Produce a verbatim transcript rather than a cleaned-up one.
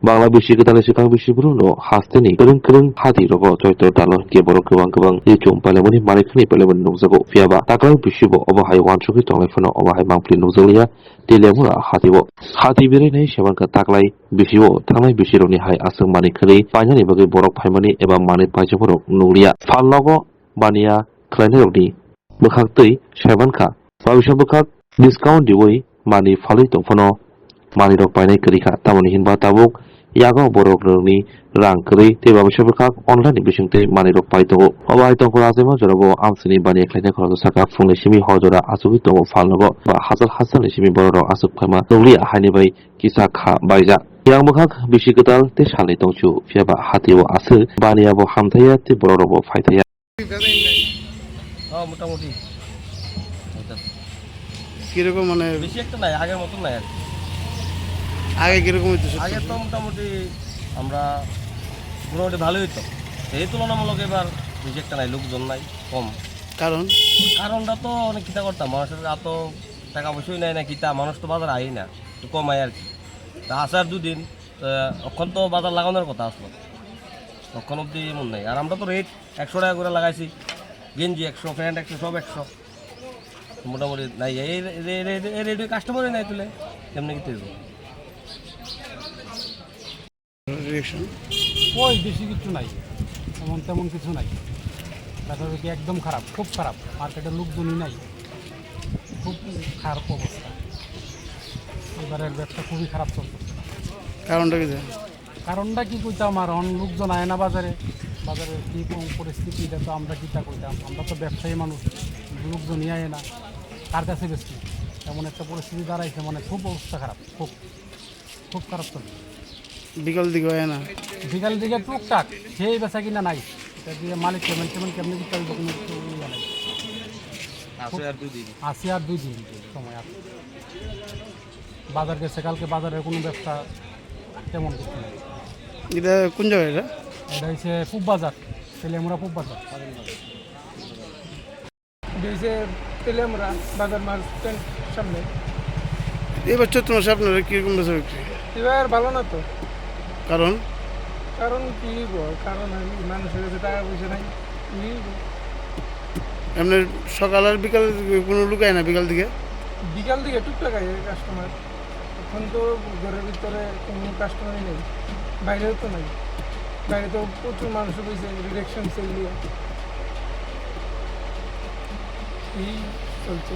Bangla bisi kwtalni swkang bisi bwrwino hasteni kwrwng kwrwng hati rogo choitor dalo hinkhe borok kwbang kwbang ri chum pailaimani manwi khwnwi pailaimani nukjago. Phiyaba taklai bisibo obo hai uansugwi tonglai phano obo hai mangpili nukjakliya Teliamura hatio. Hati berai nai se mankha taklai bisio thangnai bisirokni hai aswk manwi khwnwi painani bagwi borok phaimani eba manwi paijakrok nukliya. Phalnogo baniya khlainairokni bwkhaktwi saimankha, babisa bwkhak discount riwi manwi phalwi tongphano manwirok painai kwrwikha, tamoni hinba tabuk yago borokni rang kwrwi tei babisa bwkhak online ni bisingtwi manwirok pai tongo. Obo hai tongphuru achaima jorabo amchaini baniya khlainai khoroksa saka phungni simi hor jora achugwi tongo phalnogo ba hachal hachalni simi bororok achuk phaima nukliya haini bai kisa kha baijak. Yang bwkhak bisi kwtal tei salni tongchu, phiyaba hatio aswk baniya bo hamthaiya tei bororok bo phaithaiya. হ্যাঁ, মোটামুটি। কিরকম মানে? বেশি একটা নাই, আগের মতন নাই আর কি। আগে কিরকম হইতো সত্যি? আগে তো মোটামুটি আমরা মোটামুটি ভালোই হইতো। এই তুলনামূলক এবার বেশি একটা নাই, লোকজন নাই, কম। কারণ? কারণটা তো অনেক চিন্তা করতাম, মানুষের এত টাকা পয়সাই নাই না কিতা, মানুষ তো বাজারে আই না, একটু কম আয় আর কি। তা আসার দুদিন, তা অখন তো বাজার লাগানোর কথা আসলো, অখন অবধি এমন নাই। আর আমরা তো রেট একশো টাকা করে লাগাইছি, গেঞ্জি একশো, প্যান্ট একশো, সব একশো, মোটামুটি নাই। এই রে-, রে-, রে-, রে-, রেটে কাস্টমারই নাই তুলে, কেমনে কি তুলবো? রিয়াকশন? ওই বেশি কিছু নাই, এমন তেমন কিছু নাই। বেচা বিক্রি একদম খারাপ, খুব খারাপ, মার্কেটে লোকজনই নাই, খুব খারাপ অবস্থা। এবারের ব্যবসা খুবই খারাপ চলছে। কারণটা কি জানো? কারণটা কি কইতাম আর, এখন লোকজন আয় না বাজারে, বাজারে কি কোন পরিস্থিতি, এটা তো আমরা কিতা কইতাম, আমরা তো ব্যবসায়ী মানুষ, লোকজনই আয় না, কার কাছে বেচবো? এমন একটা পরিস্থিতি দাঁড়াইছে, মানে খুব অবস্থা খারাপ, খুব, খুব খারাপ চলছে। বিকাল দিকে হয় না? বিকাল দিকে টুকটাক, সেই বেচা কিনা নাই, এটা দিয়ে মালিক পেমেন্ট টেমেন্ট কেমনি দিতে হবে, কোনো কিছু ইয়ে নাই। আছে আর দুই দিন। আছে আর দুই দিন সময় আছে। বাজার গেছে, কালকে বাজারে কোনো ব্যবসা তেমন কিছু নেই। এটা কোন জায়গা এটা? এটা হচ্ছে পূব বাজার, তেলিয়ামুড়া পূব বাজার। এটা হচ্ছে তেলিয়ামুড়া বাজার মার্কেট সামনে। এবার চৈত্র মাসে আপনারা কীরকম বেচা বিক্রি? এবার ভালো না তো। কারণ? কারণ কি হইব? কারণ আমি মানুষের কাছে টাকা পয়সা নাই। কি হইব? এমনি সকাল আর বিকাল কোনো লোক আয় না বিকাল দিকে? বিকাল দিকে টুকটাক আয় কাস্টমার। এখন তো ঘরের ভিতরে কোনো কাস্টমারই নেই, বাইরেও তো নাই। বাইরে তো প্রচুর মানুষ হয়েছে, রিডাকশন সেল দিয়ে। এই চলছে।